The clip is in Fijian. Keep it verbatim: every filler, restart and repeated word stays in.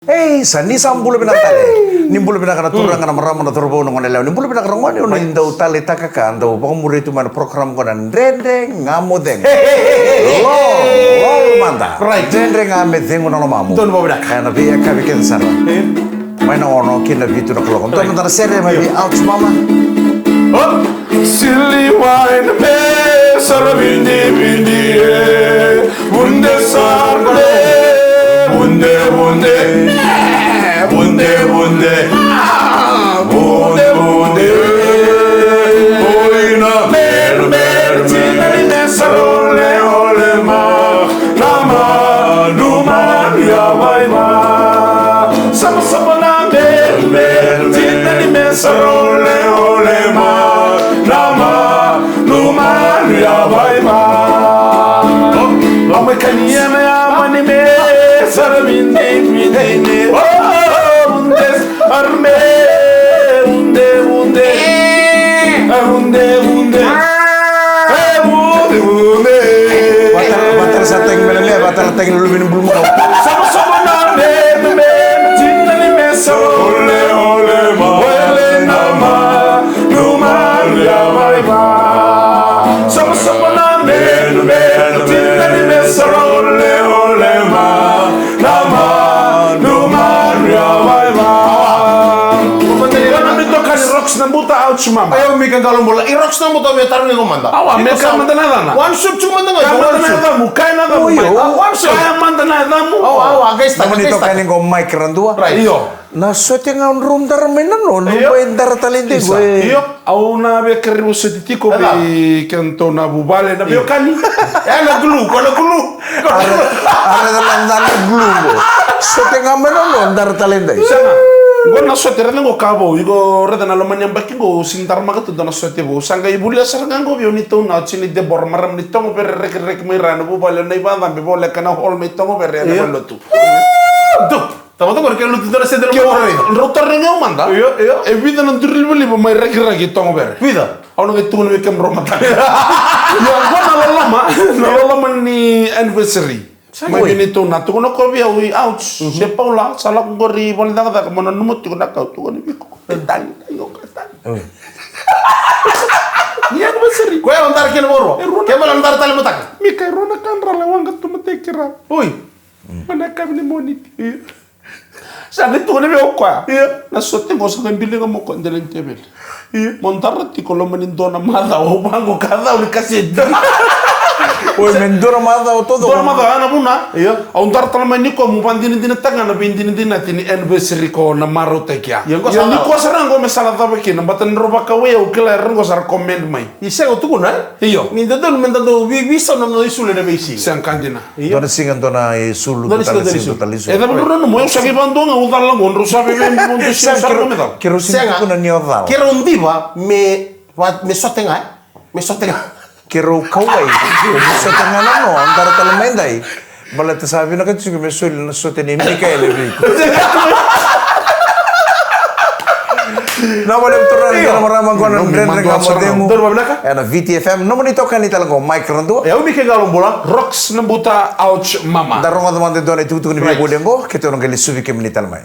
Ei, sa ni sa bula vinaka tale. Ni bula vinaka na turaga, na marama, na cauravou, na goneyalewa. Ni bula vinaka na gone, o ni dau taleitaka ka dau vakamuria tu mai na program ko na Dredre Ga Mo Cegu. Lolo mada. Dredre ga me cegu na lomamu. Donu vakavinaka. Ena veiyakavi kece sara. Mai na ono ki na vitu na kaloko. Donu mada na sere mai vei Ouch Mama. Sili wai na pe sara vindivindi e. Vunde sara vunde, vunde, vunde. Vunde, vunde. Vunde, vunde. Oi na meru, meru, tina ni me sara ole, ole ma. Na manu, manu ya vai ma. Sapa, sapa na meru, meru, tina ni me sara ole, ole ma. Na manu, manu ya vai ma. Amai kani ya na ya mani me sara vindi, vindi, vindi. Oh, vunde, arme, vunde, vunde. Vunde, vunde. E vunde, vunde. Vatara, vatara sa tagi mele me, vatara tagi na luve ni bulumakau. Saba, saba na me, me, me, tina ni me sara. Ole, ole, ma. Ole na ma, nu ma, ya, vai, va. Saba, saba na me, me, tina ni me sara. Ole, ole, ma. Na ma, nu ma, ya, vai, va. Io, ni toka ni Rox Nabuta, Ouch Mama. Io, Mika Qalobola. I Rox Nabuta me tarogi iko mada. Awa, me kaya mada na yacana. One shot tu mada ga. Kaya mada na yacamu, kaya na yacamu. Io. One shot. Kaya mada na yacamu. Awa, awa, guys, nomuni toka ni qo Mike Radua. Right. Io. Na sote ga drau dara mai na nono, bai dara tale dei qo. Io. Au na via kerei vosoti tiko vei kedatou na vuvale, na veiwekani. E na glue, ko na glue. Are, are na, na, na glue qo. Sote ga mai na nono, dara tale dei. Sega. Qo na sote, raica qo ka vou, iko raica na loma ni yabaki qo, au sega ni daramaka tu dua na sote vou. Sa qai volia sara ga qo vei au ni tou na, o Jini Debora, marama ni Togovere, Rakiraki mai Ra, na vuvale, na ivacabe, voleka na hall mai Togovere, na valenilotu. Tamata qori ke lutu dua na sede. Ke o raica. Drau tarogi au mada. Io, io. E vica na duru livaliva mai Rakiraki Togovere? Vica. Au na qai tukuna vei kemudrau mataka. Io, qo na loloma, na loloma ni anniversary. Mai vei neitou na tukuna ko vei au i Ouch. Se Paula, sa lako qori vale ni cakacaka, mo nanuma tiko na ka au tukuna vei iko. E tagi, tagi, o ka tagi. Ni anniversary. Koya o dara kina vakarua. Ke mala dara tale mataka. Mika, e rua na ka dra lai waqa tu mataki kira. Oi. Mai na yakavi ni Moniti. Sa qai tukuna vei au koya. Io. Na sote qo sa qai biliga mo koya dela ni teveli. Io. Mo dara tiko loma ni dua na macawa, au vaqo ka cau ni kaseti. Oi, me dua na macawa taucoko. Dua na macawa, ya na vuna. Io. Au dara tale mai ni koya, meu vakadinadinataka ga na veidinadinati ni anniversary ko na marautaki ya. Io, qo sa ni koya sara qo me sa na cava kina, baleta ni drau vakawai au, kila era qo sa ra comment mai. Ni sega, au tukuna, e? Io. Ni dodonu me da dau vi, visau na noda isulu ena veisiga. Sega, ka dina. Io. Dua na siga dua na isulu, dua na siga dua na isulu. E cava drau nanuma, au sa qai vakadua ga au cala qo, drau sa veiveibibodosina sara ga me cala. Keirau sega ni tukuna ni o cala. Keirau diva me, me sote ga, e? Me sote ga. Keirau kauwai, me sote ga na nono, dara tale mai dai. Baleta sa vinakati tiko me soli na sote nei Mikaele vei iko. Na vale turaga na marama qo na Dredre Ga Mo Cegu. Donu vakavinaka. Ena Viti F M, nomuni itokani tale qo Mike Radua. E au Mika Qalobola. Rox Nabuta, Ouch Mama. Da rogoca mada e dua na itukutuku ni veivoli qo, keitou na qai lesuvi kemuni tale mai.